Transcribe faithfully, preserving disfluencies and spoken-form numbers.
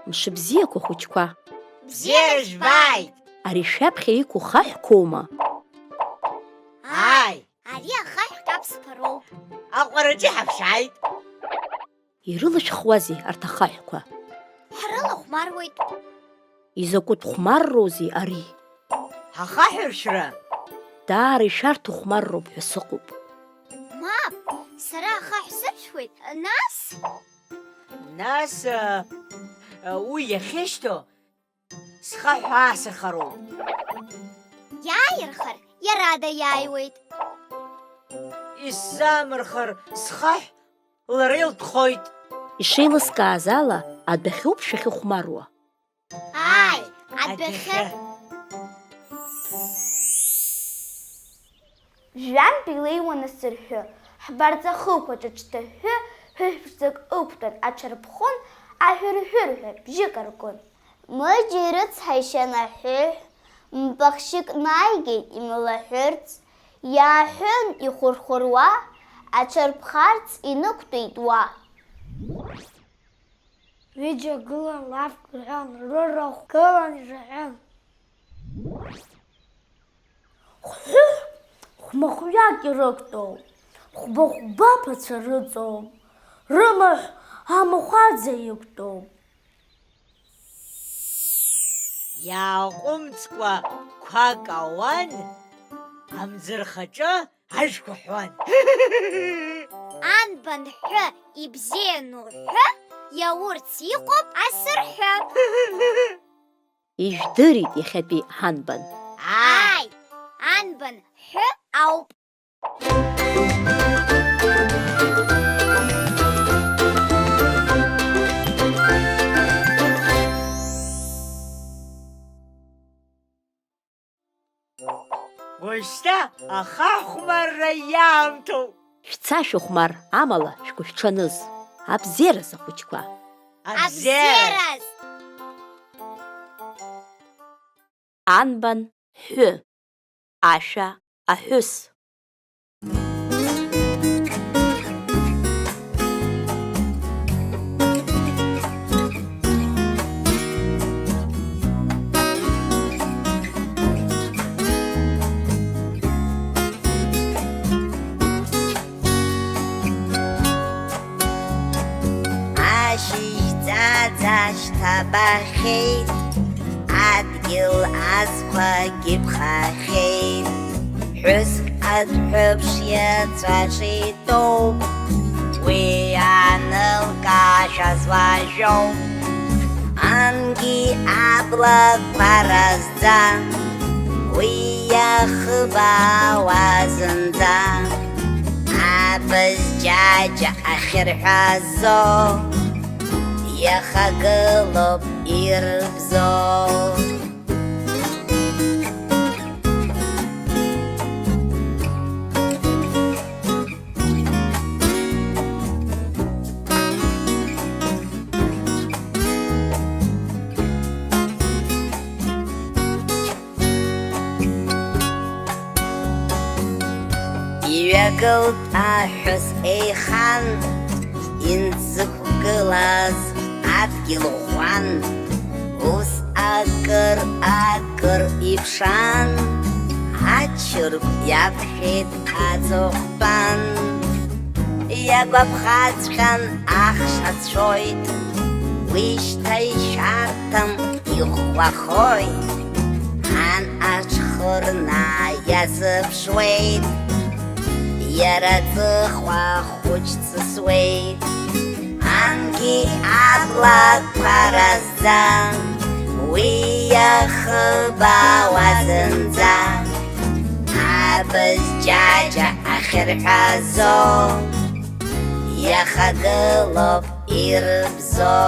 Мшыбзиақәа, хәыҷқәа! Бзиара жәбааит! Ари шәаԥхьа иқәу хаҳәқәоума? Ааи! Ари ахаҳә каԥсақәа роуп. Аҟәараҿы иҳаԥшааит! Ирылашәхуазеи арҭ ахаҳәқәа? Ҳрылахәмаруеит. Изакәытә хәмарроузеи ари? Ахаҳәршәра! Даара ишәарҭахәмарроуп ҳәа сыҟоуп. Мап, сара ахаҳә сыршәуеит, нас? Нас, а, а, уи иахьышьҭоу схаҳә аасырхароуп. Иааирхар, иара даиааиуеит. Исзаамырхар схаҳә, лара илтәхоит. Ишеилыскааз ала, адәахьоуп шәахьыхәмаруа. Ааи, адәахьы. Жәҩантә илеиуан асырҳәы, ҳбарҵа хықәаҿ аҽҭыҳәҳәы, ҳәыҳә ԥшӡак ықәтәан аҽарԥхон, аҳәырҳәырҳәа бжьык аркын. Мыџьа ирыцҳаишьан аҳәыҳә, мпахьшьык нааигеит имылаҳәырц, иааҳәын ихәырхәыруа, аҽарԥхарц инықәтәеит уа. Ҩыџьа гылан лафк рҳәон, рырахә гылан ижаҳәан. Хәҳәыҳә хәмахәҩак ирықәтәоуп, хәба-хәба ԥацәа рыҵоуп, рымаҳә амахәаӡа иқәтәоуп. Иааҟәымҵкәа қәак ауан, амӡырхаҿы ажәқәа ҳәуан. Анбан ҳәы ибзиану ҳәы иаурц иҟоуп асырҳәы. Ижәдырит иахьатәи ҳанбан? Ааи, анбан ҳәы ауп. Уажәшьҭа ахаҳәхәмарра иаамҭоуп. Шәца шәыхәмар, амала шәгәышәҽаныз. Абзиараз, ахәыҷқәа! Абзиараз! Анбан ҳәы, ашәа аҳәыс. Ашьыжь ӡаӡа шьҭабахьеит, адгьыл азқәагьы ԥхахьеит. Ҳәыск адәҳәыԥш иаҵәаҿы итәоуп, уи анылкаашәа зуажәоуп. Ангьы аблақәа разӡа, уи иахыбаауа зынӡа. Абз џьаџьа ахьырҳәазо, иахагылоуп ирбзо. Иҩагылт аҳәыс еихан, инзықәгылаз адгьыл ӷәӷәан. Ус акыр-акыр иԥшаан, ачыргә иаԥхьеит аҵыхәтәан. Иагәаԥхаҵәҟьан ахш ацәоит, уи шьҭа ишәарҭам, иӷәӷәахоит. Ан аҽхырнаа иазыԥшуеит, иара аҵыхәа хәыҷ ҵысуеит. Ангьы аблақәа разӡа, уи иахыбаауа зынӡа. Абз џьаџьа ахьырҳәазо, иахагылоуп ирбзо.